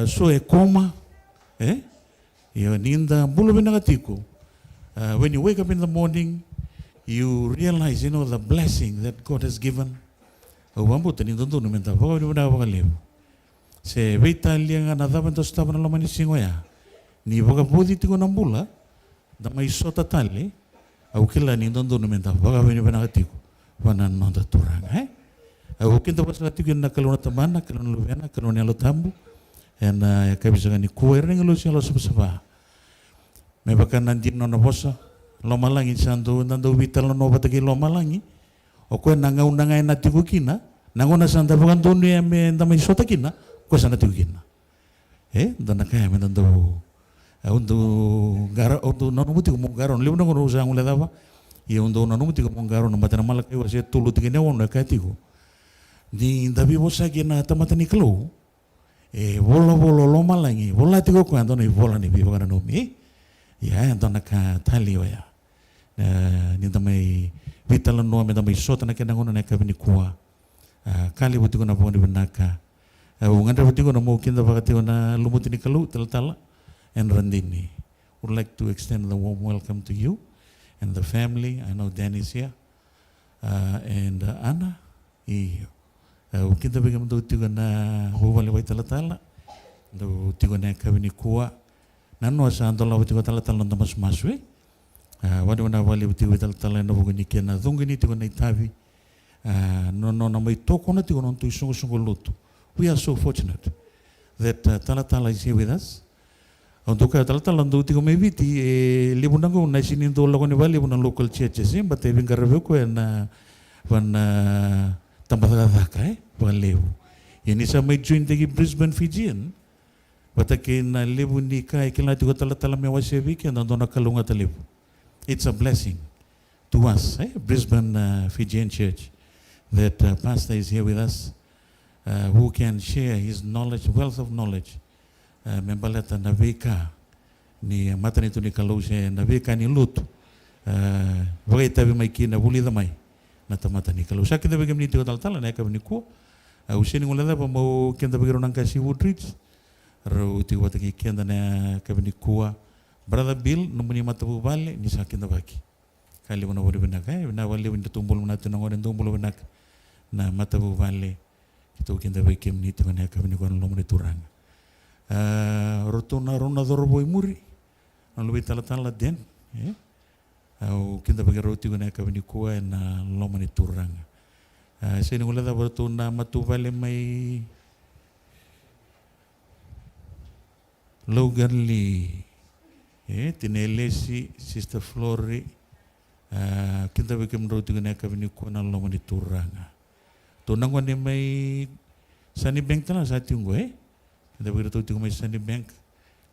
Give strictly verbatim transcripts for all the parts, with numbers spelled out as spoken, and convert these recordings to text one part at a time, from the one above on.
so e koma, e? Io, ni da bula vinaka tiko. Uh, when you wake up in the morning, you realize, you know, the blessing that God has given. Au vakabauta ni dodonu me da vakavinavinaka vakalevu. Se veitalia ga na cava eda sotava na loma ni siga oya. Ni vakavoci tiko na bula, da mai sota tale, au kila ni dodonu me da vakavinavinaka tiko vua na noda Turaga, e? Au kidavaka saka tiko na Kalou na Tamana, Kalou na Luvena, Kalou na Yalo Tabu, ena yakavi saka nikua, ira na agilosi yalo savasava. Me vaka na dina nona vosa, lomalagi sa dau, da dau veitalanoa vata kei lomalagi. O koya na gauna ga ena tiko kina, na gauna sa da vakadonuya me da mai sota kina, o koya sa na tiko kina. E, dua na ka ya me da dau, au dau qara-, au dau nanuma tiko meu qarauna, levu na gauna au sa guilecava, ia au dau nanuma tiko meu qarauna, Matai ni Malakai wase tolu tikina e ono e kaya tiko. Ni da veivosaki ena tamata ni Kalou, e volavola o lomalagi, vola tiko o koya e dua na ivola ni veivakananumi. Ia, e dua na ka talei oya. E, ni da mai veitalanoa, me da mai sota na kena gauna na yakavi nikua. A, ka levu tiko na vakavinavinaka. A, au gadreva tiko na meu kidavaka tiko na lumuti ni Kalou, talatala, and Radini. Would like to extend the warm welcome to you and the family. I know Dan is here. Uh, and, uh, Anna, io. Uh, au kidavaki kemudou tiko na vuvale vakaitalatala. Dou tiko na yakavi nikua. Na noa sa dolava tiko talatala na noda masumasu, e? A, vakavinavinaka vakalevu tiko vei talatala ena vuku ni kena cugini tiko na itavi. A, no, nona mai tokona tiko na nodatou isoqosoqo lotu. We are so fortunate that, uh, talatala is here with us. Au dau kaya talatala dau tiko mai Viti, e levu na gauna e sega ni dau lako ni vakalevu na local churches, e, but e veiqaravi o koya ena, vua na tabacakacaka, e, vakalevu. Ia ni sa mai join taki Brisbane Fijian, vata kei na levu ni ka e kila tiko talatala me wasea vei keda, dua na kalougata levu. It's a blessing to us, eh, Brisbane, uh, Fijian Church, that, uh, pastor is here with us, uh, who can share his knowledge, wealth of knowledge, uh, me baleta na veika ni matanitu ni Kalou se na veika ni lotu, uh, vakaitavi mai kina, vulica mai na tamata ni Kalou. Sa kidavaki kemuni tiko talatala na yakavi nikua. Au sega ni guilecava meu kidavaki rau na qase i Woodridge. Rau tiko vata kei keda na yakavi nikua. Brother Bill, nomuni matavuvale, ni sa kidavaki. Ka levu na vakavinavinaka, e, vinaka vakalevu ni ratou bula vinaka tu na gone, dou bula vinaka na matavuvale. Keitou kidavaki kemuni tiko na yakavi nikua ena loma ni Turaga. A, ratou na, rau na cauravou i muri, na luvei talatala Den, e? Au kidavaki rau tiko na yakavi nikua ena loma ni Turaga. A, sega ni guilecava ratou na matavuvale mai Logan Lee, e, Tina Elesi, Sister Flory, a, kidavaki kemudrau tiko na yakavi nikua ena loma ni Turaga. Tou na gone mai Sunnybank tale sa tiko qo, e? Kidavaki ratou tiko mai Sunnybank.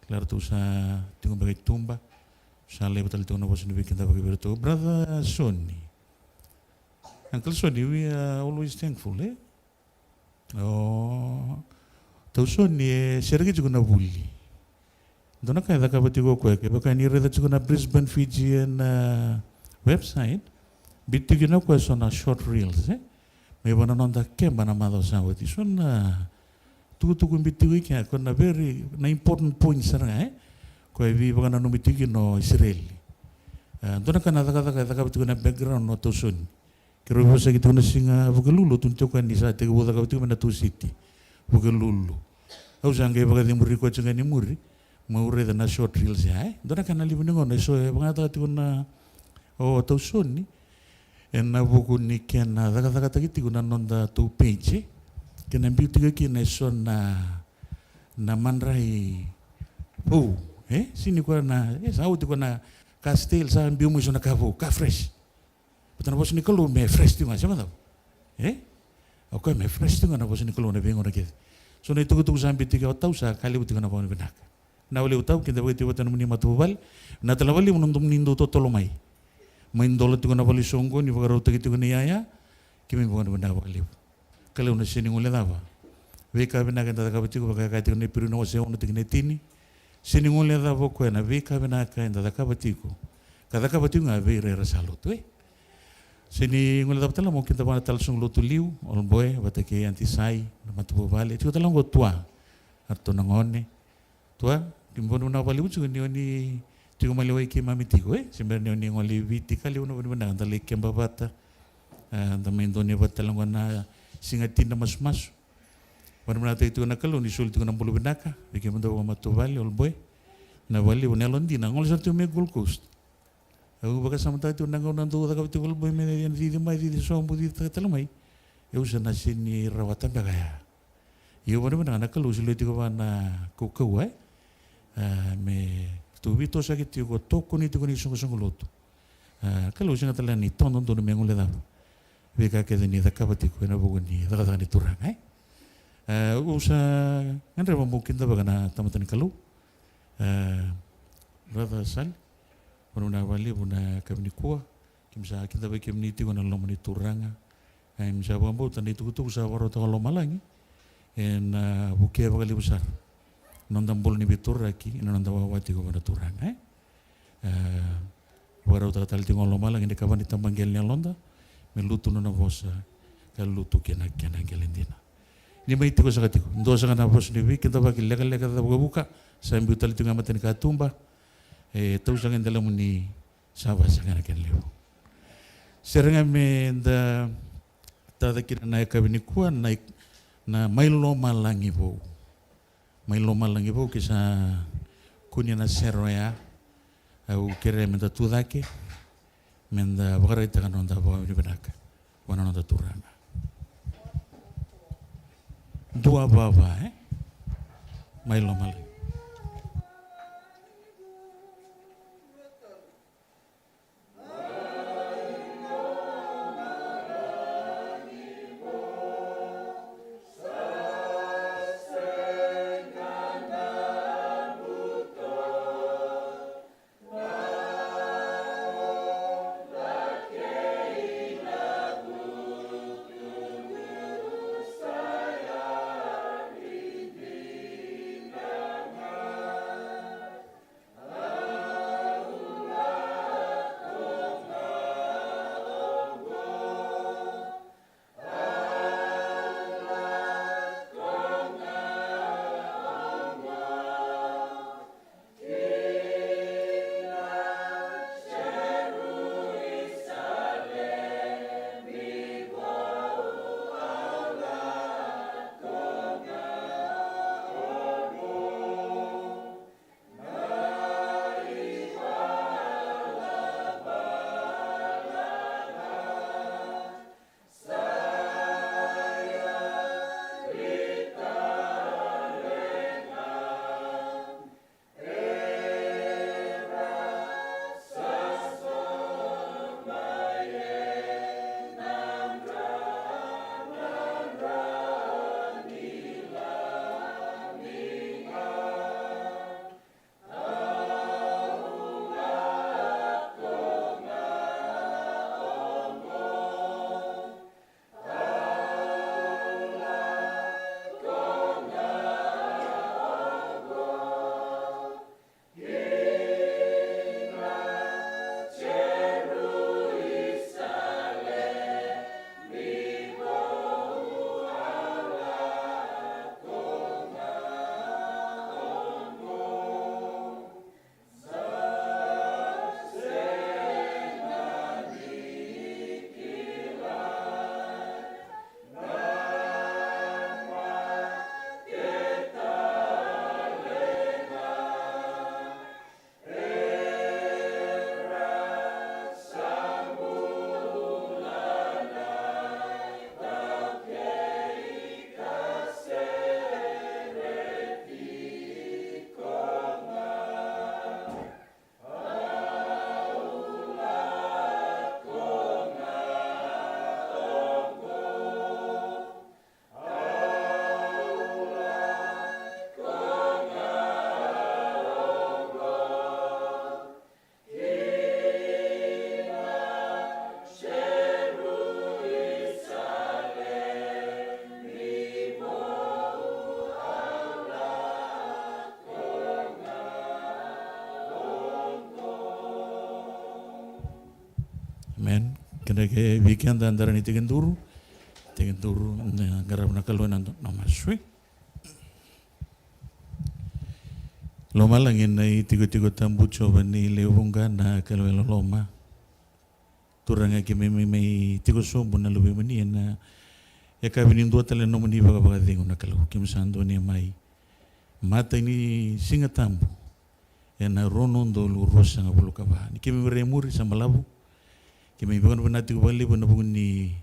Kila ratou sa tiko beka i tuba. Sa laiva tale tiko na vosa ni veikidavaki vei ratou. Brother Soni. Uncle Soni, we are always thankful, e? O Tausoni e sereki tiko na vuli. Dua na ka e cakava tiko o koya, kevaka ni raica tiko na Brisbane Fijian, e, website, biuti tiko kina o koya so na short reels, e? Mai vua na noda keba na macawa sa oti. So na tukutuku biuti tiko i kea, ko na very, na important point sara ga, e? Koya e veivakananumi tiko kina o Isireli. E, dua na ka na cakacaka e cakava tiko na background o Tausoni. Keirau veivosaki tiko na siga Vukelulu, tukuni tiko o koya ni sa tekivu cakava tiko mai na Tusiti Vukelulu. Au sa qai vakacemuri koya tiko ga ni muri, meu raica na short reels ya, e? Dua na ka na levu ni gauna eso e vakayagataka tiko na o Tausoni ena vuku ni kena cakacakataki tiko na nodatou page, e? Kena biu tiko kina eso na, na madrai vou, e? Sega ni koya na, e, sa oti koya na castle, sa biu mai so na ka vou, ka fresh. Baleta na vosa ni Kalou me fresh tiko ga, se macala, e? O koya me fresh tiko ga na vosa ni Kalou na veigauna kece. So na itukutuku sa biuti kea o Tau sa ka levu tiko na vakavinavinaka. Vinaka vakalevu Tau, kidavaki tiko vata na nomuni matavuvale. Vinaka tale vakalevu na nomuni dau totolo mai, mai dola tiko na vale ni soqoni, vakarautaki tiko na iyaya. Keimami vakavinavinaka vakalevu. Kalou na sega ni guilecava veika vinaka eda cakava tiko, vaka e kaya tiko na Iperiu na wase ono tikina e tini. Sega ni guilecava o koya na veika vinaka eda cakava tiko, ka cakava tiko ga vei ira era sa lotu, e? Sega ni guilecava tale meu kidavaka na tala soqo lotu liu, Olboe vata kei Aunty Sai, na matavuvale, tiko tale qo Tua. Ratou na gone. Tua, keimami vakavinavinaka vakalevu tiko ni oni tiko mai Hawaii keimami tiko, e? Se bera ni oni gole i Viti ka levu na vakavinavinaka da lai keba vata. A, da mai donuya vata tale ga na siga tini na masumasu. Vakavinavinakataki tiko na Kalou ni soli tiko na bula vinaka vei kemudou vakamatavuvale, Old Boy. Na vakalevu na yalodina, gole sara tiko mai Gold Coast. Au vakasamataka tiko na gauna dou cakava tiko Old Boy me cici mai, cici sobu, cicitaka tale mai. Au sa na sega ni rawata beka ya. Ia au vakavinavinaka na Kalou solia tiko vua na kaukauwa, e? A, me tou veitosoyaki tiko, tokoni tiko na isoqosoqo lotu. A, Kalou sega tale ni tawa dodonu me guilecava veika kece ni cakava tiko ena vuku ni cakacaka ni Turaga, e? A, au sa gadreva meu kidavaka na tamata ni Kalou. A, Brother Sali, vakavinavinaka vakalevu na yakavi nikua. Keimami sa kidavaki kemuni tiko ena loma ni Turaga. Keimami sa vakabauta na itukutuku sa vakarautaka o lomalagi ena vukea vakalevu sara na noda bula ni veituraki ena noda wawa tiko vua na Turaga, e? E, vakarautaka tale tiko o lomalagi na ikava ni tabaqele ni yaloda me lutu nona vosa ka lutu kina kena qele dina. Ni mai tiko saka tiko, dua saka na vosa ni veikidavaki lekaleka cakavuka sa biu tale tiko ga e matanikatuba. E, tau saka e dalamuni. Sa vaka saka na kena levu. Sere ga me da tacake kina na yakavi nikua na, na Mai Lomalagi Vou. Mai Lomalagi Vou, ke sa kune na sere oya, au kerea me da tu cake me da vakaraitaka na noda vakavinavinaka vua na noda Turaga. Dua vava, e? Mai Lomalagi. Amen. Keda ke vei keda da rawa ni tekiduru. Tekiduru, na qarava na Kalou ena noda masu. Lomalagi na itikotiko tabu, Jiova ni lewe vuqa, na Kalou e loloma. Turaga, keimami mai tiko sobu na luvemuni ena yakavi ni dua tale na nomuni vakavakacegu na Kalou. Keimami sa donuya mai matai ni Siga Tabu ena rua na udolu ruasagavulu ka va. Ni keimami rai muri sa balavu. Keimami vakavinavinaka tiko vakalevu ena vuku ni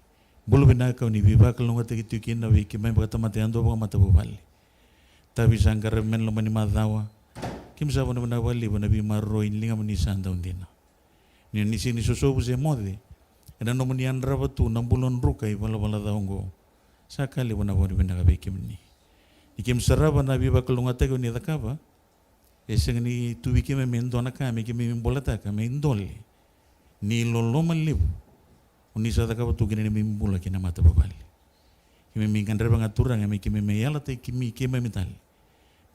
bula vinaka o ni veivakalougatataki tiko kina vei keimami vakatamata yadua, vakamatavuvale. Tavi sa qaravi mai na loma ni macawa. Keimami sa vakavinavinaka vakalevu ena veimaroroi ni ligamuni sa dau dina. Ni o ni sega ni sosovu se moce ena nomuni yadrava tu na bula druka ivalavala ca oqo. Sa ka levu na vakavinavinaka vei kemuni. Ni keimami sarava na veivakalougatataki o ni cakava, e sega ni tu vei keimami e dua na ka me keimami bulataka me idole ni loloma levu o ni sa cakava tu ki na neimami bula kei na matavuvale. Keimami gadreva ga, Turaga, me keimami yalataki keimami, keimami tale.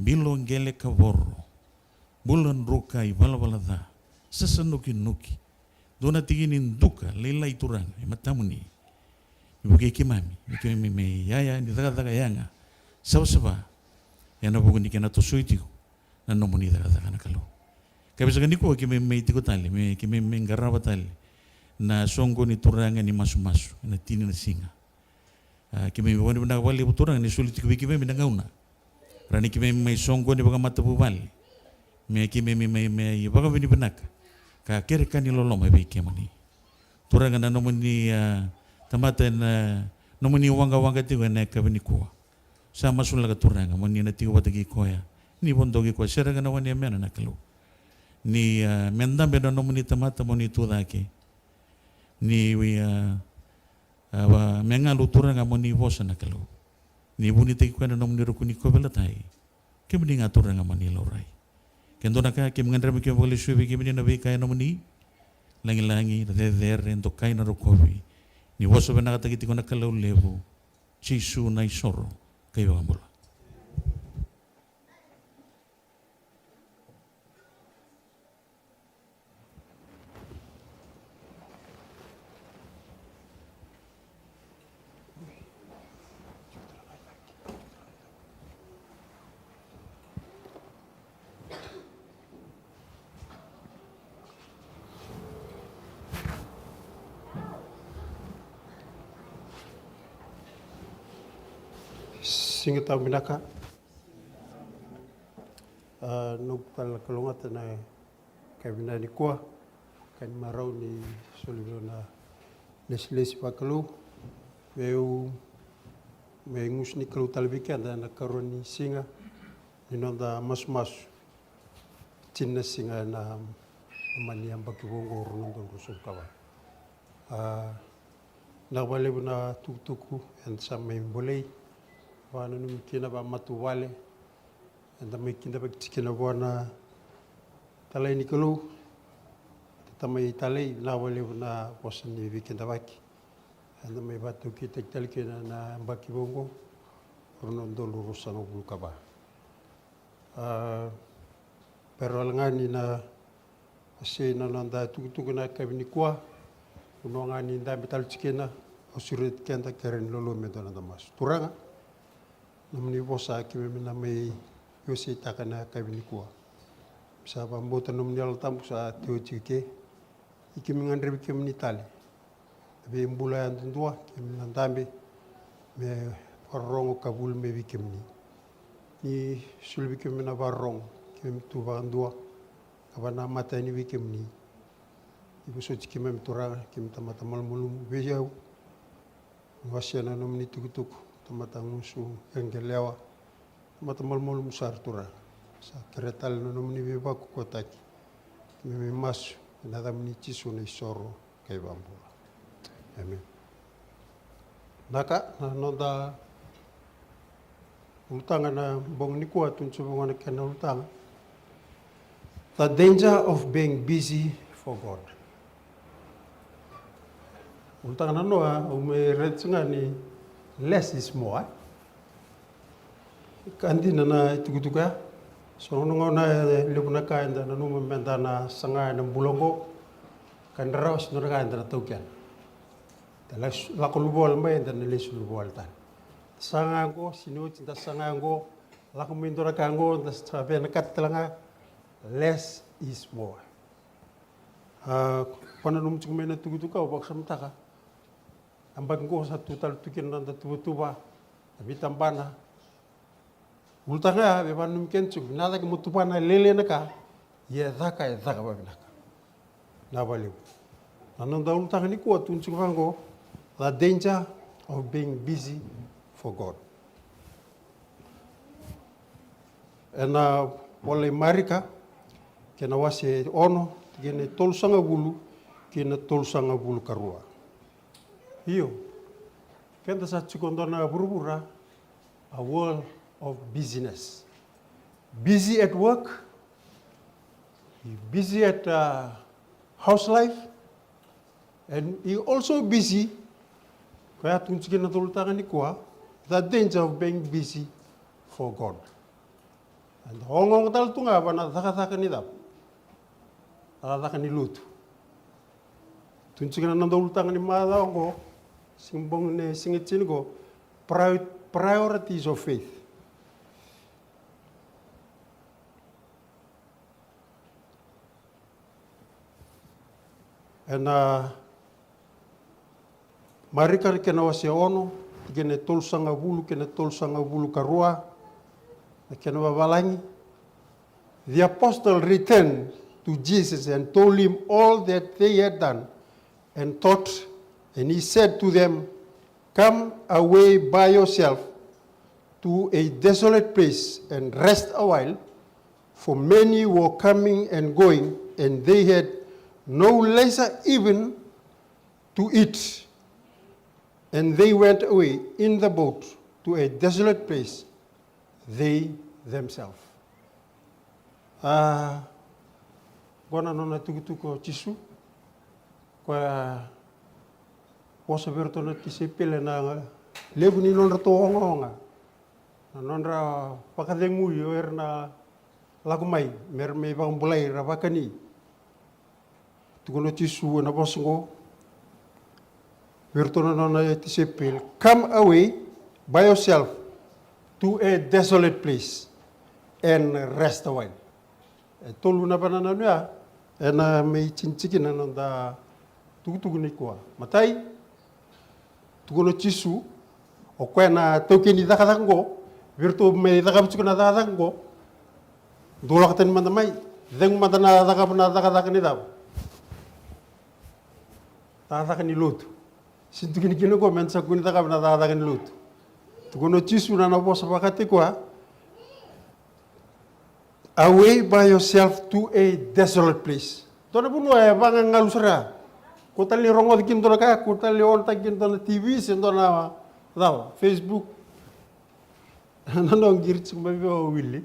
Bilo, qele, kavoro, bula druka ivalavala ca, sasanokinuki, dua na tiki ni duka lailai, Turaga, e matamuni. Ni vukei keimami, ni keimami me iyaya ni cakacaka yaga, savasava, ena vuku ni kena tosoi tiko na nomuni cakacaka na Kalou. Ka vei saka nikua keimami mai tiko tale, me keimami mai qarava tale na soqoni, Turaga, ni masumasu ena tini na siga. A, keimami vakavinavinaka vakalevu, Turaga, ni soli tiko vei keimami na gauna. Rawa ni keimami mai soqoni vakamatavuvale. Me keimami mai, mai vakavinavinaka ka kere ka ni loloma vei kemuni. Turaga, na nomuni, a, tamata ena nomuni waqawaqa tiko ena yakavi nikua. Sa masulaka, Turaga, mo ni na tiko vata kei koya. Ni vodoki koya, sereka na wane yamena na Kalou. Ni, a, me dabe na nomuni tamata mo ni tucake. Ni, a, a, va, me galu, Turaga, mo ni vosa na Kalou. Ni vunitaki koya na nomuni ruku ni kauveilatai. Kemuni ga, Turaga, mo ni laurai. Ke dua na ka keimami gadreva me keimami vakalesuya vei kemuni na veika e nomuni. Lagilagi, cecere, dokai na rokovi. Ni vosa vinakataki tiko na Kalou levu. Jisu na isoro ka ivakabula. Siga Tabu vinaka. A, noqu tale na kalougata na ka vinaka nikua, ka ni marau ni soli vei au na lesilesi vakalou. Meu, me gusu ni Kalou tale vei keda na karua ni siga ni noda masumasu. Tini na siga ena mani yabaki vou oqo, rua na udolu ruasagavulu ka va. A, na vakalevu na tukutuku eda sa mai bolei, vakananumi kina vakamatavuvale, eda mai kidavaki tiko kina vua na talai ni Kalou. Tata mai talai, na vakalevu na vosa ni veikidavaki. Eda mai vakataukitaki tale kina na yabaki vou oqo, rua na udolu ruasagavulu ka va. A, bera wale ga ni na wasei na noda tukutuku na yakavi nikua, vanua ga ni dabe tale tiko kina, au sureti keda kere ni loloma me dua na noda masu. Turaga, nomuni vosa keimami na mai waseitaka na yakavi nikua. Sa vakabauta nomuni Yalo Tabu sa tiko tiko ke. Ia keimami gadrevi kemuni tale. Na veibula yadudua, keimami na dabe me vakarorogo ka vuli mai vei kemuni. Ni soli vei kemuni na vakarorogo, keimami tu vakadua ka vakanamata yani vei kemuni. Ni vosoti keimami, Turaga, keimami tamata malumalumu vei au. Ni wasea na nomuni tukutuku, tamata gusu, qeqelewa, tamata malumalumu sara, Turaga. Sa kerea tale na nomuni veivakukutaki. Keimami masu ena yacamuni Jisu na isoro ka ivakabula. Amen. Naka, na noda ulutaga na bogi nikua, tukuni sobu ga na kena ulutaga. The danger of being busy for God. Ulutaga nanoa, au mai raica ga ni less is more, e? Ka dina na itukutuku ya. So na gauna e levu na ka eda nanuma meda na saga ena bula oqo, ka da rawa sara na ka eda na taukena. Da lako luvawale mai, eda na lesu luvawale tale. Da saga oqo, sega ni oti da saga oqo, lako mai dua na ka oqo, da sa vinakata tale ga, less is more. A, ko na nomu tiko mai na tukutuku au vakasamataka. A baki qo sa tu tale tu kina na noda tuvatuva, na veitabana. Ulutaga ya, me vanumi kena tiko, vinaka cake mo tuva na lailai na ka, ia e caka, e caka vavinaka. Na valevu. Na noda ulutaga nikua tu tiko vaqo, the danger of being busy for God. Ena vola i Marika, kena wase ono, kena tolusagavulu, kena tolusagavulu karua. Io, keda sa tiko dua na vuravura, a world of busyness. Busy at work, busy at uh, house life, and you also busy. Koya tu tiko na ulutaga nikua, the danger of being busy for God. And ogaoga tale tu ga va na cakacaka ni cava? Cakacaka ni lotu. Tu tiko na noda ulutaga ni macawa oqo, siga bogi ni siga tini oqo, prior- priorities of faith. Ena Marika na kena wase ono, kena tolusagavulu, kena tolusagavulu karua, na kena vavalagi. The apostle returned to Jesus and told him all that they had done and taught, and he said to them, "Come away by yourself to a desolate place and rest a while, for many were coming and going, and they had no leisure even to eat. And they went away in the boat to a desolate place, they themselves." A, qo na nona tukutuku o Jisu. Koya vosa vei iratou na tisaipeli na levu ni nodratou ogaoga, na nodra vakacegui o ira na lako mai me ra mai vakabulai, ra vakani. Tukuna o Jisu ena vosa oqo vei iratou na nona tisaipeli, "Come away by yourself to a desolate place and rest a while." E tolu na vanananu ya ena mai tini tiko kina na noda tukutuku nikua. Matai, tukuna o Jisu, o koya na taukei ni cakacaka oqo, vei iratou mai cakava tiko na cakacaka oqo, dou lako tani mada mai, cegu mada na cakava na cakacaka ni cava? Cakacaka ni lotu. Sega ni tukuni kina oqo me da sa kua ni cakava na cakacaka ni lotu. Tukuna o Jisu na nona vosa vakataki koya, "Away by yourself to a desolate place." Dua na vanua e vagagalu sara. Kua tale ni rogoci kina dua na ka, kua tale ni onotaki kina dua na T V se dua na cava, Facebook. Na noqu qiri tiko mai vei au o Wili.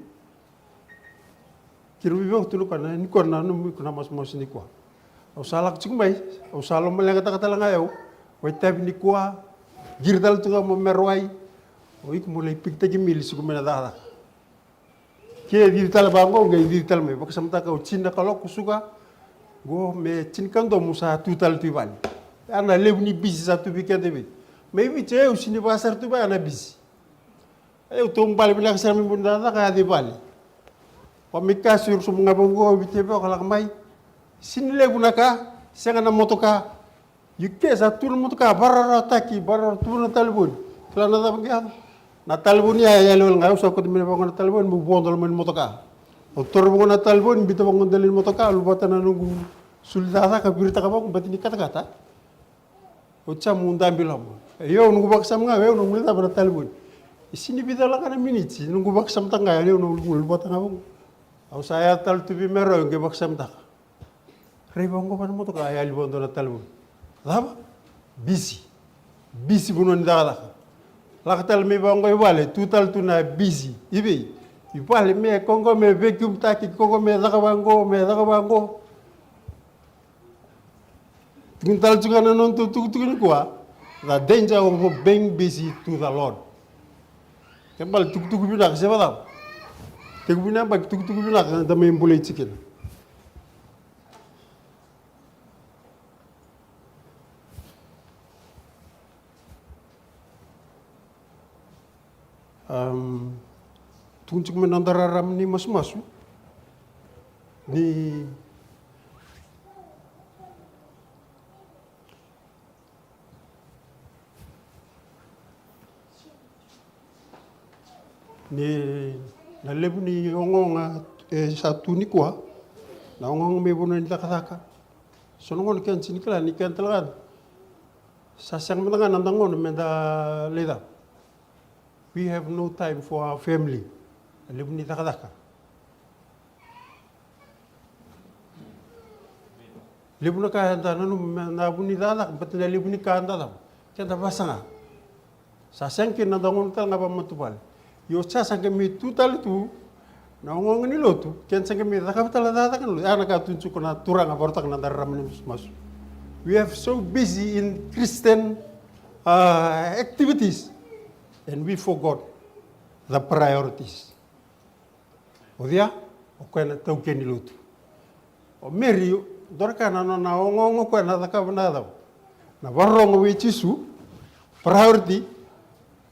Qiri vei au tu na ka na nikua na nomu iko na masumasu nikua. Au sa lako tiko mai, au sa lomaleqataka tale ga o yau. Vakaitavi nikua, qiri tale tu ga mo mero wai. O iko mo lai pikitaki mili tiko mai na cakacaka. Ke cici tale vaqo, qai cici tale mai. Vakasamataka au tini na kaloko suka. Qo me tinikadua mo sa tu tale tu i vale. Ya na levu ni bisi sa tu vei keda i Viti. Mai Viti o yau sega ni vakasara tu vaya na bisi. O yau taubale vinaka sara mai bau ni cakacaka, yaco i vale. Vakamekai so ira sobu ga vaqo, Viti vaqo, lako mai. Sega ni levu na ka, sega na motoka. Io ke sa tu na motoka, vakarawarawataki, vakarau tu na talevoni. Kila na cava qai yaco? Na talevoni ya e yali wale ga, au sa kauta mai vaqo na talevoni meu vodo mai na motoka. Au taura vaqo na talevoni, biuta vaqo dela ni motoka, luvata na noqu sulu ni cakacaka, viritaka vaqo, bati ni katakata. Oti sa meu dabe i loma. Io, noqu vakasama ga, io, noqu guilecava na talevoni. E sega ni vica wale ga na miniti, noqu vakasamataka ga, io, noqu luvata ga vaqo. Au sa yaco tale tu vei Mero, au qai vakasamataka. Rai vaqo va na motoka, a yali vaqo na talevoni. Cava? Bisi. Bisi vanua ni cakacaka. Lako tale mai vaqo i vale, tu tale tu na bisi. I vei? I vale me ko qo me vacuumtaki, ko qo me caka vaqo, me caka vaqo. Tukuni tale tiko ga na nodatou tukutuku nikua, the danger of being busy to the Lord. Ke bale tukutuku vinaka se vacava? Tekivu ni yabaki tukutuku vinaka da mai bulai tiko kina. Am, tukuni tiko mai na noda rarama ni masumasu. Ni, ni na levu ni ogaoga e sa tu nikua, na ogaoga mai vanua ni cakacaka. So na gauna kena sini kila ni kena tale ga sa sega mada ga na da gauna me da lai cava. We have no time for our family. Na levu ni cakacaka. Levu na ka eda nanuma me na vu ni cakacaka, but na levu ni ka eda cava, keda vasaga. Sa sega kina na da gauna tale ga vakamatavuvale. Io, sa sa qai mai tu tale tu na ogaoga ni lotu, keda sa qai mai cakava tale na cakacaka ni lotu. Ya na ka tu tiko na turaga, varautaka na da rarama ni masumasu. We are so busy in Christian, uh, activities, and we forgot the priorities. O cei? O koya na taukei ni lotu. O Meri, dua na ka na nona ogaoga o koya na cakava na cava? Na vakarorogo vei Jisu, priority.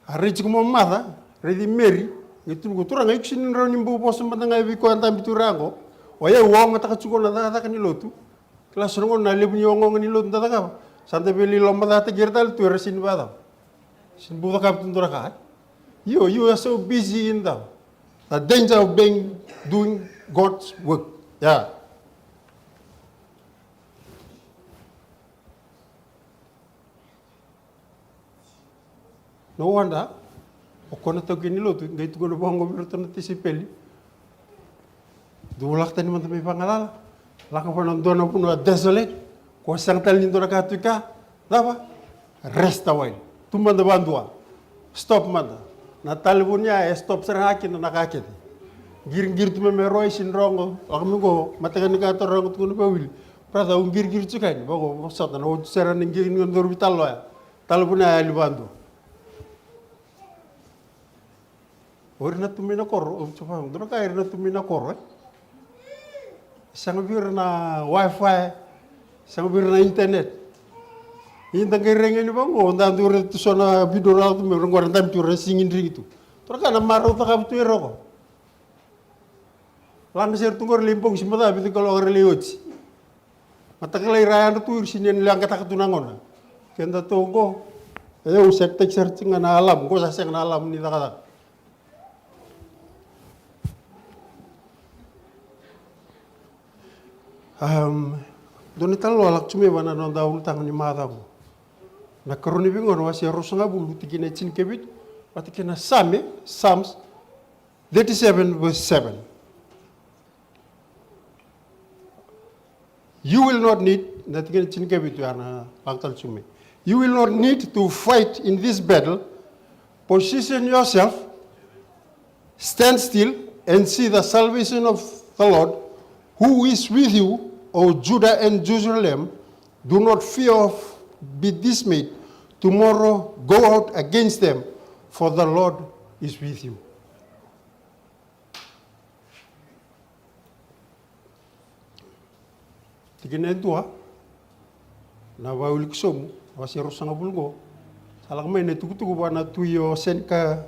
A rai tiko mai o Maca, raici Meri, qai tukuna, Turaga, iko sini rawa ni bau vosa mada ga vei koya dabe tu ra qo. O yau au ogataka tiko na cakacaka ni lotu. Kila, so na gauna na levu ni ogaoga ni lotu da cakava, sa da via lai lomacataki ira tale tu, era sini vakacava? Sini bau cakava tu dua na ka, e? Io, you are so busy in the, the danger of being, doing God's work. Yeah. No wonder, o koya na taukei ni lotu qai tukuna vaqo vei iratou na tisaipeli. Dou lako tani mada mai vagalala. Lako vua na dua na vanua desolate, ko sega tale ni dua na ka tu i ka. Cava? Rest a while. Tu mada vadua. Stop mada. Na talevoni ya e stop sara ga kina na ka kece. Qiriqiri tu mai me roi, sini rogo. Lako mai qo, mataka ni ka, taroga, tukuna vei wili. Brother, au qiriqiri tiko yani. Vaqo, vosota, na oti sara ni qiri ni dorovi taloya. Talevoni ya yali vadua. O ira na tu mai na koro, au sa vaka, dua na ka ira na tu mai na koro, e? Sega vei ira na wifi, sega vei ira na internet. Ia da qai raica ni vaqo, da dau raica tu so na video ra tu mai, ira qo ra dabe tu, ra sigi drigi tu. Dua na ka na marau cakava tu ira qo. Laga sere tu qori lai bogi, se macala vica, kalougata ra lai oti. Mataka lailai ra yadra tu, ira sini na leqataka tu na gone. Keda tu qo, e, au set-taki sara tiko ga na alarm, qo sa sega na alarm ni cakacaka. Am, dua na italanoa lako tu mai vua na noda ulutaga ni macawa qo. Na Karua ni Veigauna, wase ruasagavulu, tikina e tinikavitu, vata kei na Same, Psalms thirty-seven verse seven. You will not need, na tikina tinikavitu ya na lako tale tu mai. You will not need to fight in this battle. Position yourself, stand still, and see the salvation of the Lord, who is with you, O Judah and Jerusalem. Do not fear or be dismayed. Tomorrow go out against them, for the Lord is with you. Tikina e dua, na Vakawiliki Sobu, wase ruasagavulu qo. Sa lako mai na itukutuku vua na tui o Senika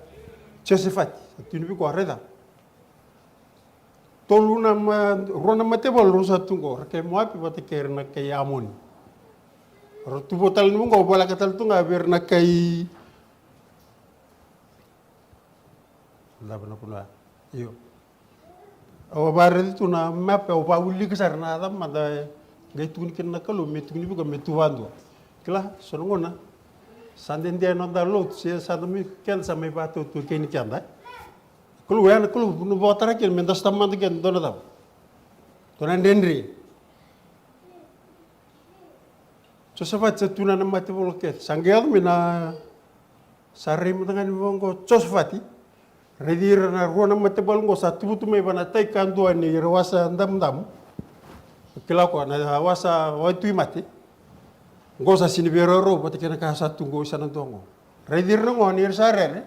Josefati. Sa tukuna vei koya, raica. Tolu na ma-, rua na mataivalu rau sa tu qo, ra kai Moapi vata kei ira na kai Amoni. Rau tu vou tale ni vaqo, voleka tale tu ga vei ira na kai Cava na vanua? Io. Au a vakaraica tu na map, au vakawilika sara na cava mada e qai tukuni kina na Kalou me tukuni vei koya me tu vadua. Kila, so na gauna sa dede na noda lotu, se sa da mai, keda sa mai vakatautaukei ni keda. Kalou, ya na Kalou na vakatara kina me da sa mada keda dua na cava? Dua na dredre. Josafati sa tu na mataivalu kece. Sa qai yaco mai na, sa rai mada ga ni vaqo Josafati. Raici ira na rua na mataivalu qo sa tuvutu mai va na tai kadua ni ra wasa damudamu. Kila koya na wasa waitui mate. Qo sa sini veiraurau vata kei na ka sa tu qo i sa na dua qo. Raici ira na gone ni ra sa rere.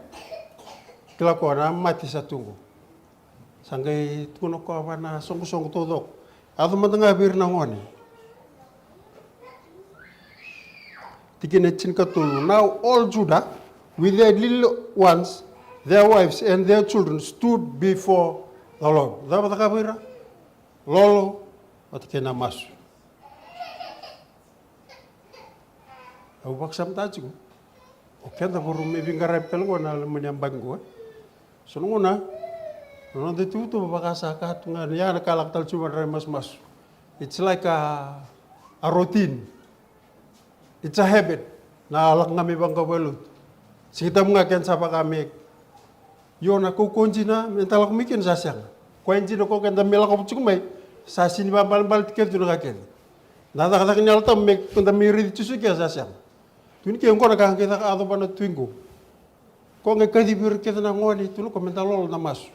Kila koya na mate sa tu qo. Sa qai tukuna koya va na soqosoqo taucoko. Yaco mada ga vei ira na gone. Tikina e tinikatolu. Now all Judah, with their little ones, their wives, and their children, stood before the Lord. Cava cakava ira? lolo vata kei na masu. Au vakasamataka tiko o keda voro me veiqaravi tale qo na loma ni yabaki qo. So na gauna na noda ituvatuva vaka sa ka tu ga ni ya na ka lako tale tu vata na masumasu. It's like a, a routine. It's a habit. Na lako ga me vaqo vailotu. Sigi tabu ga keda sa vaka me io na kaukaua dina me da lako mai kina sa sega. Koya dina ko keda me lako tiko mai sa sini vabalebale tu kece tu na ka kece. Na cakacaka ni Yalo Tabu me keda me raici Jisu kece sa sega. Tu ni ke qo na ka qai caka yaco vana tu qo. Ko qai kacivi ira kece na gone tu na ko me da lolo na masu.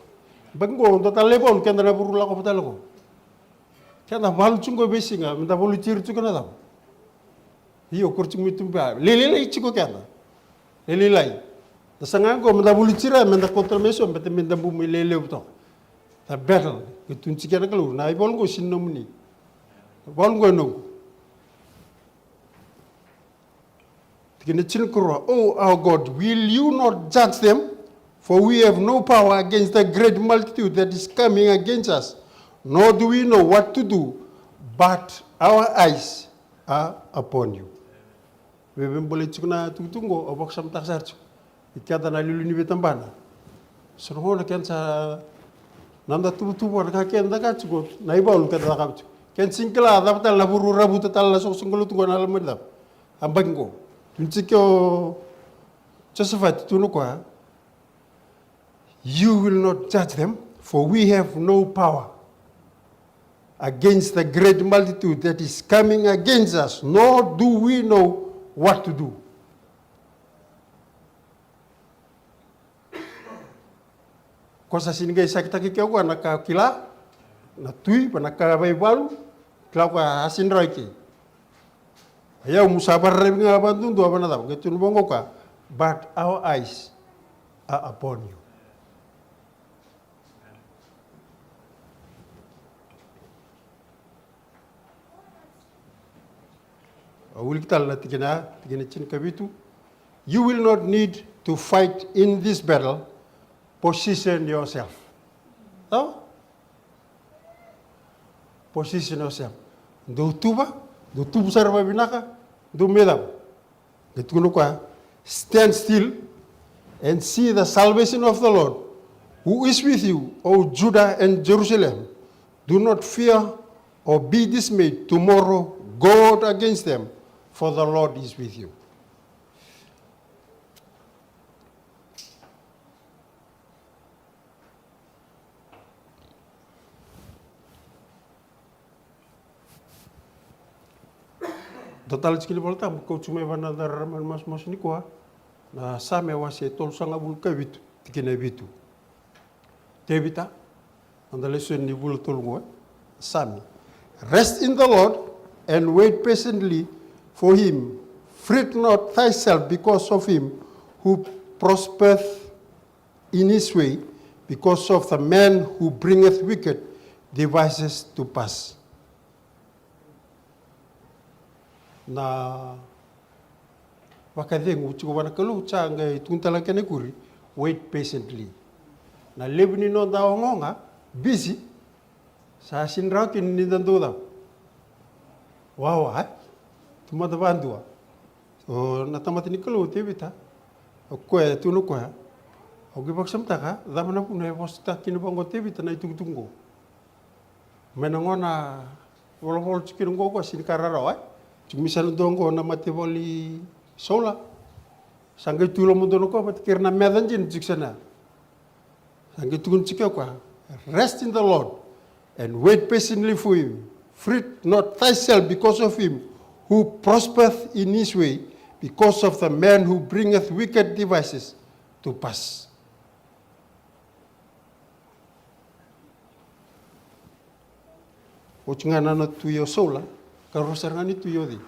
Baki qo dua tale na ivalu keda na vuru lako vata tale qo. Keda valu tiko qo veisiga me da volunteer tiko na cava. Io kura tiko mai tuba lelelai tiko keda. Lelelai. Da saga qo me da volunteer me da kauta mai so me da me da bu mai lelevu toka. Da battle ke tu tiko na Kalou na ivalu qo sini nomuni. Valu qo e noqu. Tikina tinikarua, O our God, will you not judge them? For we have no power against the great multitude that is coming against us, nor do we know what to do, but our eyes are upon you. Vevebole tiko na tukutuku qo, au vakasamataka sara tiko. I keda na liuliu ni veitabana. So na gauna keda sa na da tuvatuva na ka keda ka tiko na ivalu keda cakava tiko. Keda sini kila cava tale na vuru ravuta tale na soqosoqo lotu qo na loma ni cava. A baki qo. Tu ni tiko o Josafati tu na koya. You will not judge them, for we have no power against the great multitude that is coming against us, nor do we know what to do. Ko sa sini qai sakitaki ke koya na ka kila na tui va na ka vaivalu kila koya a sini rawa i ke. Ia mu sa vararavi ga vadudua va na cava qai tunu vaqo koya, but our eyes are upon you. A wiliki tale na tikina, tikina tinikavitu. You will not need to fight in this battle. Position yourself. Tawa? Position yourself. Dou tuva, dou tuvu sara vavinaka, dou me cava. Qai tukuna koya, stand still and see the salvation of the Lord, who is with you, O Judah and Jerusalem. Do not fear or be dismayed. Tomorrow go out against them, for the Lord is with you. Dua tale tiki ni Volatabu kau tu mai vana dara mani masumasu ni kua. Na Same wase tolusagavulu ka vitu tikina e vitu. Tevita, na da lesoni ni vula tolu qo. Same. Rest in the Lord and wait patiently for him. Fret not thyself because of him who prospereth in his way, because of the man who bringeth wicked devices to pass. Na vakacegu tiko vua na Kalou sa qai tukuna tale ga kena ikuri, wait patiently. Na levu ni noda ogaoga, busy, sa sini rawa kina ni da dau cava. Wawa e tu mada vadua. O na tamata ni Kalou o Tevita. O koya e tukuna o koya, au qai vakasamataka cava na vuna e vosataka kina vaqo o Tevita na itukutuku qo. Mai na gauna volavola tiko kina qo, qo sini ka rarawa e tiko mai sa na dua qo na mataivalu i Saula. Sa qai tu loma dua na koya vata kei ira na meca dina tiko sa na. Sa qai tukuna tiko o koya, rest in the Lord and wait patiently for him. Fret not thyself because of him who prospereth in his way, because of the man who bringeth wicked devices to pass. Oti ga na nona tui o Saula, ka rua sara ga ni tui o cei?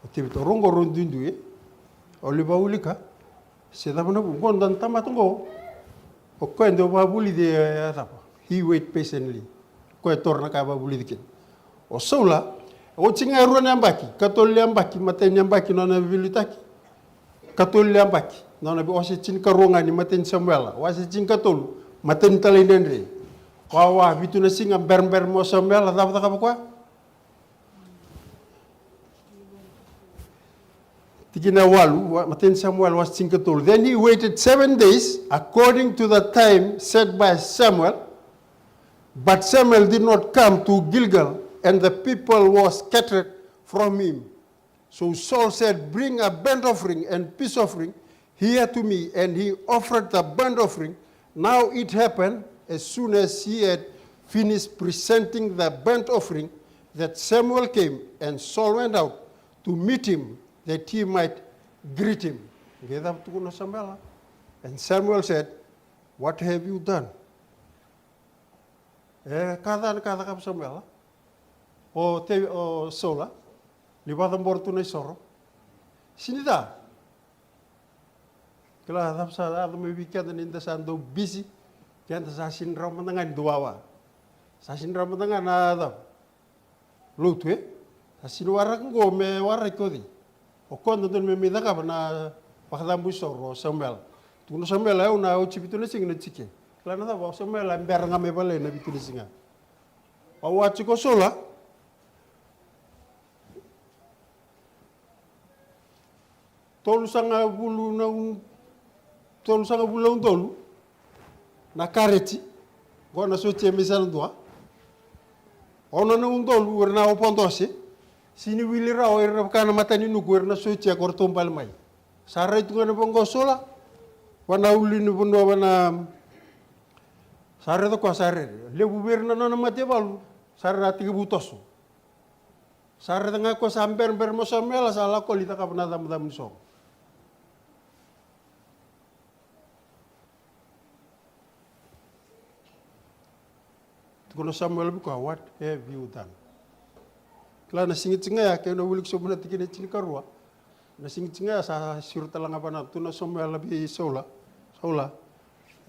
O Tevita. O rau qo rau duidui e. O lai vakaulika se cava na vu qo, dua na tamata qo. O koya dau vakavulici e cava? He wait patiently. O koya e taura na ka e vakavulici kina. O Saula, oti ga e rua na yabaki, katolu na yabaki, matai ni yabaki nona veiliutaki. Katolu na yabaki nona vei, wase tinikarua ga ni matai ni Samuela, wase tinikatolu, matai ni Talaidredre. Wawa, vitu na siga berabera mo Samuela, cava cakava koya? Tikina walu, wa- matai ni Samuela wase tinikatolu. Then he waited seven days according to the time set by Samuel, but Samuel did not come to Gilgal, and the people were scattered from him. So Saul said, "Bring a burnt offering and peace offering here to me." And he offered the burnt offering. Now it happened, as soon as he had finished presenting the burnt offering, that Samuel came, and Saul went out to meet him, that he might greet him. Qai cava tukuna o Samuela? And Samuel said, "What have you done?" E, ka ca na ka cakava o Samuela? O Te, o Saula, ni vakacabora tu na isoro. Sini ca. Kila cava sa yaco mai vei keda ni da sa dau bisi, keda sa sini rawa mada ga ni dau wawa. Sa sini rawa mada ga na cava? Lotu, e? Sa sini waraki qo me waraki o cei? O koya dodonu me mai cakava na vakacabo isoro o Samuela. Tukuna o Samuela, au na oti vitu na siga na tike. Kila na cava, o Samuela e bera ga mai vale na vitu na siga. Wawa tiko o Saula. Tolusagavulu na u-, tolusagavulu na udolu na kareti. Qo na sotia mai sa na dua. Ono na udolu ira na opa dose. Sini wili rawa ira na vaka na mataninuku ira na sotia ko ratou bale mai. Sa rai tu ga na vanua o Saula. Vana ulu ni vanua vana. Sa raica koya sa rere. Levu vei ira na nona mataivalu. Sa rere a tekivu toso. Sa raica ga koya sa berabera mo Samuela sa lako li cakava na camucamu ni sogo. Tukuna o Samuela vei koya, "What have you done?" Kila na siga tiko ga ya, kei na wiliki sobu na tikina tinikarua. Na siga tiko ga ya sa siro tale ga vana, tukuna o Samuela vei Saula, "Saula,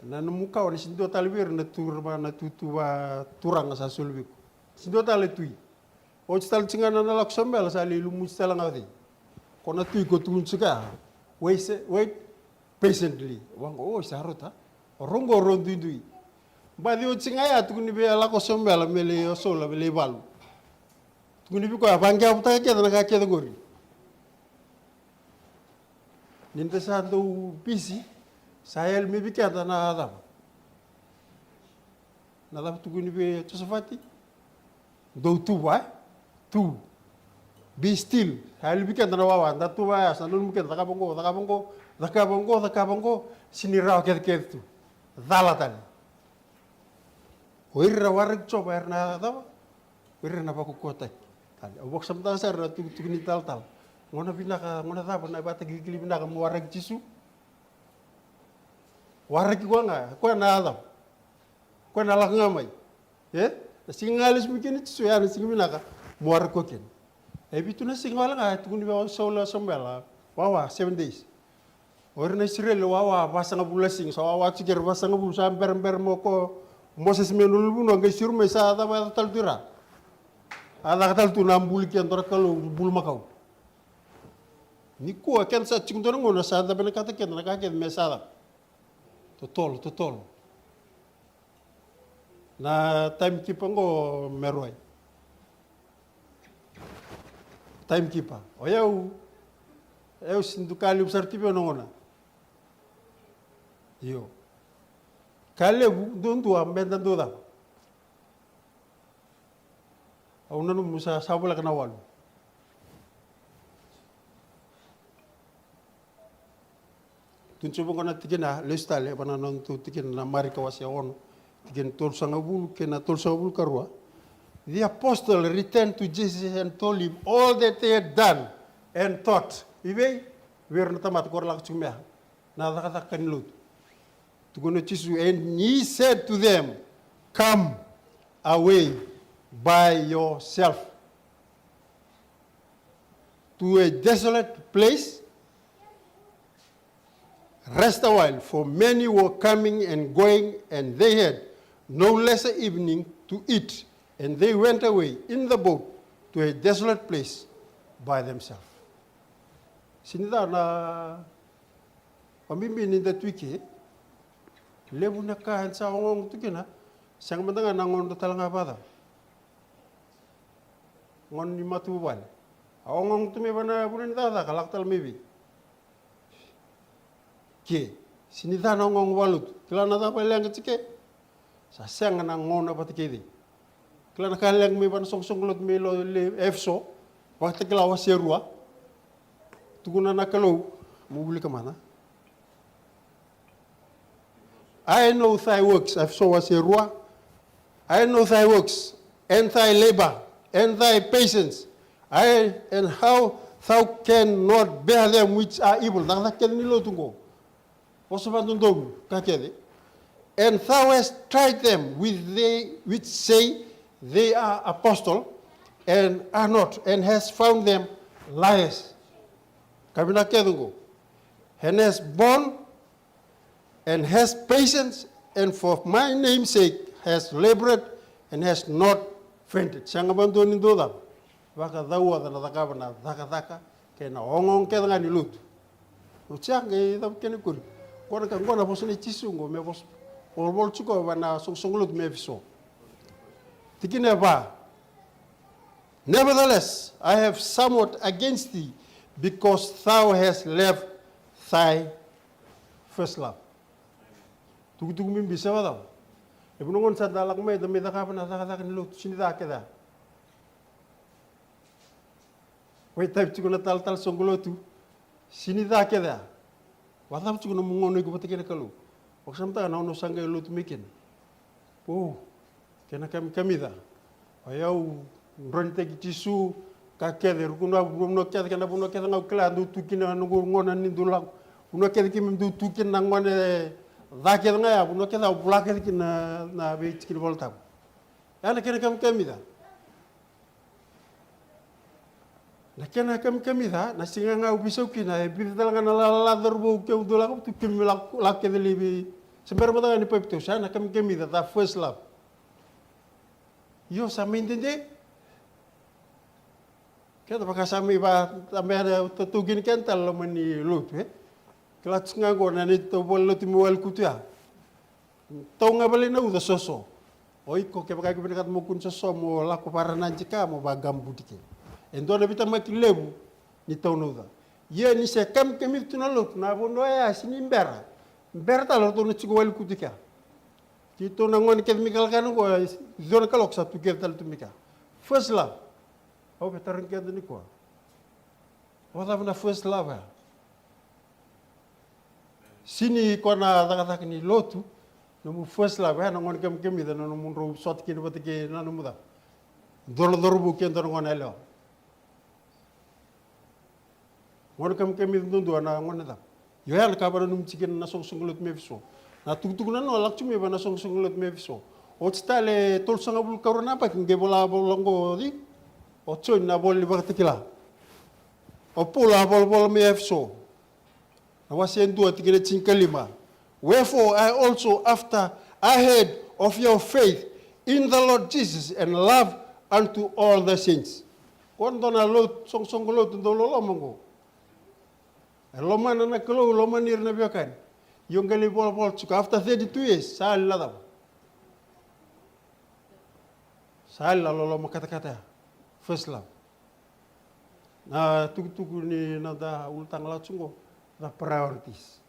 na nomu kawa ni sini dua tale vei ira na turaga, na tutuva turaga sa soli vei iko. Sini dua tale tui." Oti tale tiko ga na lako o Samuela sa lai lumuti tale ga o cei? Ko na tui ko tukuni tiko ya. Wait, wait patiently. Vaqo, o sa rota. O rau qo rau duidui. Baci oti tiko ga ya tukuni vei a lako o Samuela me lai o Saula me lai valu. Tukuni vei koya vaqeavutaka kece na ka kece qori. Ni da sa dau bisi, sa yali mai vei keda na cava? Na cava tukuni vei Josafati? Dou tuva, e? Tu. Be still. Sa yali vei keda na wawa, da tuva ya, sa nanumi keda, cakava qo, cakava qo, cakava qo, cakava qo, sini rawa kecekece tu. Cala tale. O ira era waraki Jiova era na cava? O ira na vakaukauwataki. Tale. Au vakasamataka sara na tukutuku ni talatala. Gona vinaka, gona cava na ivakatakilakila vinaka mo waraki Jisu? Waraki koya ga, koya na cava? Koya na lako ga mai. E? Na siga ga lesu mai kina Jisu, ya na siga vinaka mo waraki koya kina. E vitu na siga wale ga e tukuni vei Saula, Samuela, wawa, seven days. O ira na Isireli wawa vasagavulu na siga, sa wawa tiko era vasagavulu, sa berabera mo ko Mosese mai na ulunivanua qai siro mai sa cava yaco tale tu ira. A caka tale tu na buli kei dua na kalou bulumakau. Nikua keda sa tiko dua na gauna sa da vinakata keda na ka kece me sa cava. Totolo, totolo. Na timekeeper qo me rua. Timekeeper. O yau, yau sini dau kaya levu sara tu vei au na gauna. Io. Kaya levu, duadua, me da dau cava. Au nanuma sa, sa voleka na walu. Tukuni sobu qo na tikina, lesu tale, vana nodatou tikina na Marika wase ono, tikina tolusagavulu kei na tolusagavulu ka rua. The apostle returned to Jesus and told him all that they had done and taught. I vei? Vei ira na tamata ko ra lako tiko mai ya. Na cakacaka ni lotu. Tukuna o Jisu, and he said to them, "Come away by yourself to a desolate place, rest a while, for many were coming and going, and they had no leisure evening to eat, and they went away in the boat to a desolate place by themselves." Sini ca na vakabibi ni da tu i ke, levu na ka eda sa ogaoga tu kina, Sega mada ga na gauna tale ga vacava. Gauna ni matavuvale. A ogaoga tu mai vana vuna ni cakacaka, lako tale mai vei. Ke, sini ca na ogaoga valotu. Kila na cava e leqa tike. Sa sega na gauna vata kei cei. Kila na ka leqa mai vana soqosoqo lotu mai lo le Efeso. Vakatakila wase rua. Tukuna na Kalou, mo wilika mana. I know thy works, Efeso wase rua. I know thy works, and thy labor, and thy patience, I, and how thou can not bear them which are evil. Cakacaka kece ni lotu qo. Vosa vadodonu, ka kece. And thou hast tried them with they which say they are apostle, and are not, and hast found them liars. Ka vinaka kece qo. And hast borne and has patience, and for my name's sake has labored and has not fainted. Sega vakadua ni dou cava, vakacauoca na cakava na cakacaka kei na ogaoga kece ga ni lotu. Oti ya qai cava kena ikuri. Qo na ka, qo na vosa nei Jisu qo me vosa, volavola tiko vana soqosoqo lotu mai Efeso. Tikina e va. Nevertheless, I have somewhat against thee, because thou hast left thy first love. Tukutuku bibi se vakacava? E vuna gona sa da lako mai, da mai cakava na cakacaka ni lotu, sini ca kece ya. Vakaitavi tiko na talatala soqo lotu, sini ca kece ya. Vakacava tiko nomu gauna iko vata kei na Kalou? Vakasamataka na gauna au sa qai lotu mai kina. O, kena kamikamica. O yau dronitaki Jisu, ka kece, ruku na vanua kece, kei na vanua kece ga au kila, dau tu kina na noqu gone ni dau lako. Vanua kece keimami dau tu kina na gone ca kece ga ya, vanua kece au vola kece kina na, na veitiki ni Volatabu. Ya na kena kamikamica. Na kena kamikamica, na siga ga au veisau kina, e vica tale ga na lalala cauravou keu dau lako tu, keimami lako, lako kece laivi. Se bera mada ga ni papitaiso, ya na kamikamica, the first love. Io, sa mai dede. Keda vaka sa mai va, sa mai na taukeni keda tale loma ni lotu, e. Kila tiko ga qo na neitou vale lotu mai Walekutu ya. Tau ga vale na uca soso. O iko kevaka iko vinakata mo kua ni soso mo lako vara na jika mo vaqabuti ke. E dua na veitemaki levu ni tau na uca. Ia ni se kamikamica tu na lotu na vanua ya sini bera. Bera tale ratou na jiko Walekutu kea. Keitou na gone kece mai Kalakana qo, e dua na kaloko sa tu kece tale tu mai kea. First love. Au via tarogi keda nikua. Vakacava na first love ya? Sini koya na cakacaka ni lotu, nomu first love ya na gone kamikamica na nomudrau sota kina vata kei na nomu cava? Dua na cauravou kei dua na gone yalewa. Gone kamikamica duadua na gone cava? Io ya na ka va nanumi tiko kina na soqosoqo lotu mai Efeso. Na tukutuku na noa lako tiko mai va na soqosoqo lotu mai Efeso. Oti tale tolusagavulu ka rua na yabaki qai vola vola qo o cei? O Joni na vola ni Vakatakila. O Paula a volavola mai Efeso. Na wase e dua tikina e tinikalima. Wherefore I also, after I heard of your faith in the Lord Jesus and love unto all the saints. Qo dua na lotu, soqosoqo lotu dau loloma qo. E lomana na Kalou, lomani ira na veiwekani. Io qai lai volavola tiko after thirty-two years, sa yali na cava? Sa yali na loloma katakata ya. First love. Na tukutuku ni noda ulutaga lako tiko qo, the priorities.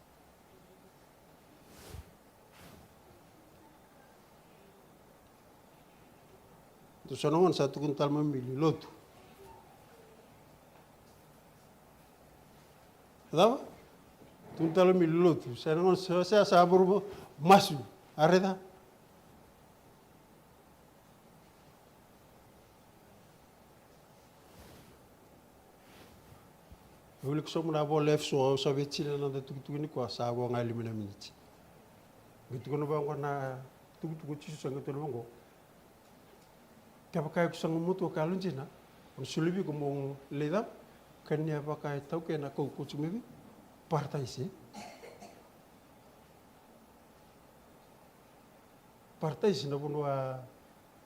Dou sa na gone sa tukuna tale mai mili lotu. Cava? Tukuna tale mai mili lotu. Sa na gone sa, sa, sa vuru masu. A raica? E wilika sobu na vola Efeso, au sa via tini na noda tukutuku nikua, sa vo ga e lima na miniti. Qai tukuna vaqo na tukutuku o Jisu, sa qai tukuna vaqo. Kevaka iko sa gumatua ka yalodina, au na solia vei iko mo lai cava? Kania vakaitaukei na kaukaua tiko mai vei? Parataisi. Parataisi na vanua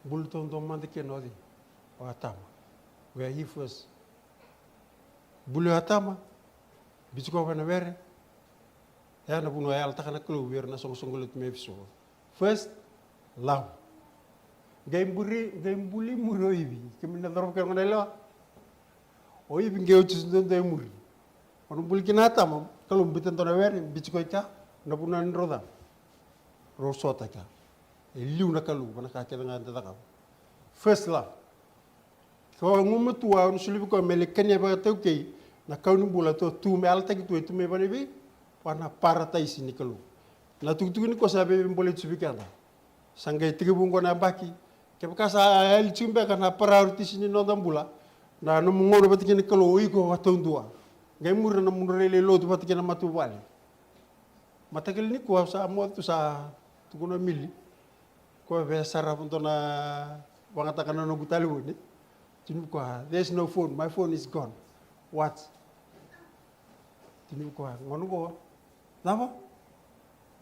buli taudua mada kina o cei? O Atama. Where he first. Buli o Atama, biuti koya na were. Ya na vanua e yalataka na Kalou vei ira na soqosoqo lotu mai Efeso. First love. Qai buli, qai buli muri o Ivi. Kemuni na cauravou kei na goneyalewa. O Ivi qai oti duadua e muri. O na buli kina Atama, Kalou biuta e dua na were, biuti koya i kea, na vuna ni drau cava? Drau sota i kea. E liu na Kalou, vua na ka kece ga eda cakava. First love. Ko gumatua, au na soli vei koya me lai kania vakaitaukei na kau ni bula tu, tu me yalataki tu, e tu mai vana vei, vua na parataisi ni Kalou. Na tukutuku nikua sa veibolei tu vei keda. Sa qai tekivu oqo na yabaki. Kevaka sa yali tiko beka na priorities ni noda bula, na nomu gauna vata kei na Kalou, o iko vakataudua. Qai muri na nomu rai lai lotu vata kei na matavuvale. Mataka lailai nikua sa moce tu, sa tukuna o Mili. Ko via sarava dua na, vagataka na noqu talevoni. Tukuni vei koya, "There's no phone, my phone is gone." What? Tukuni vei koya, "Gauna oqo, cava?"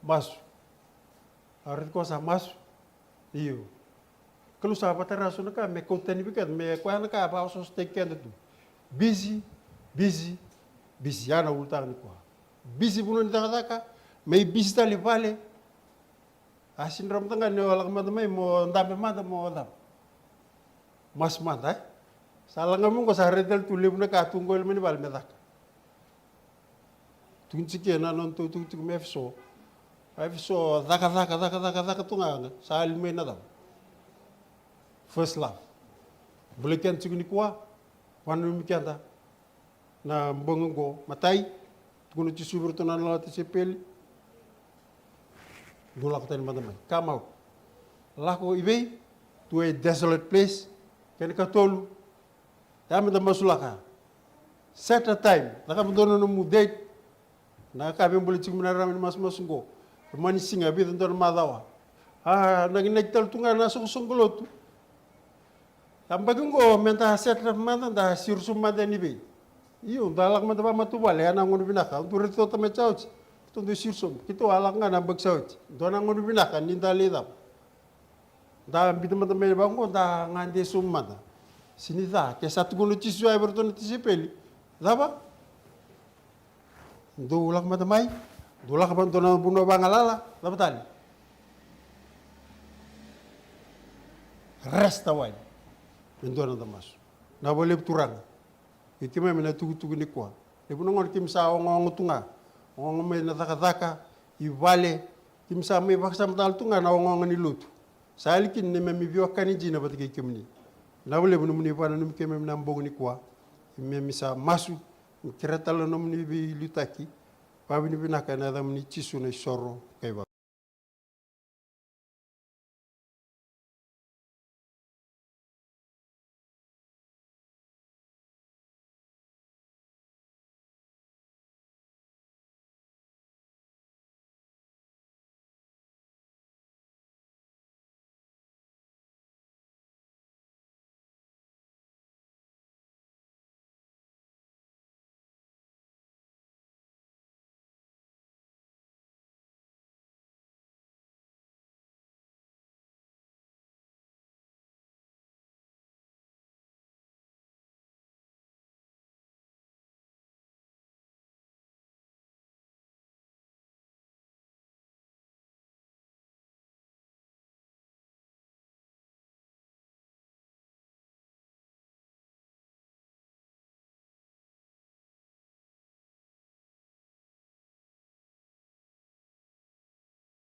Masu. A raici koya sa masu. Io. Kalou sa vakatara so na ka me kau tani vei keda, me koya na ka e vakaosoosotaki keda tu. Busy, busy, busy. Ya na ulutaga nikua. Busy vanua ni cakacaka, mai busy tale i vale. A sega ni rawa mada ga ni o lako mada mai mo dabe mada mo cava? Masu mada, e? Sa lako mai oqo sa rai tale tu, levu na ka tu oqo i loma ni vale me caka. Tukuni tiko na nodatou tukutuku mai Efeso. Efeso, caka, caka, caka, caka, caka tu ga, sa yali mai na cava? First love. Bulai keda tiko nikua, vakananumi keda na bogi oqo. Matai, tukuna o Jisu vei iratou na nona tisaipeli, "Dou lako tani mada mai. Come out." Lako i vei? To a desolate place. Kena ikatolu, ya meda masulaka. Set a time. Cakava dua na nomu date. Na ka veibolei tiko mai na rarama ni masumasu oqo. Loma ni siga, vica, dua na macawa. A, nakinaki tale tu ga na soqosoqo lotu. Yabaki oqo meda set up mada, da siro sobu mada yani vei? Io, da lako mada vakamatavuvale, ya na gauna vinaka. Au dau raica o tamai sa oti. Keitou dau siro sobu. Keitou a lako ga na yabaki sa oti. Dua na gauna vinaka ni da lai cava? Da biuta mada mai vaqo, da gade sobu mada. Sega ni ca, ke sa tukuna o Jisu ya vei iratou na tisaipeli. Cava? Dou lako mada mai, dou lako mada, dou na vanua vagalala, cava tale? Rest a while. Me dua na noda masu. Vinaka vakalevu Turaga. Vei keimami na tukutuku nikua. Levu na gauna keimami sa ogaoga tu ga. Ogaoga mai na cakacaka, i vale. Keimami sa mai vakasamataka tu ga na ogaoga ni lotu. Sa yali kina na neimami veiwekani dina vata kei kemuni. Vinaka vakalevu nomuni vakananumi keimami na bogi nikua. Keimami sa masu, kerea tale na nomuni veiliutaki. Vakavinavinaka ena yacamuni Jisu na isoro kei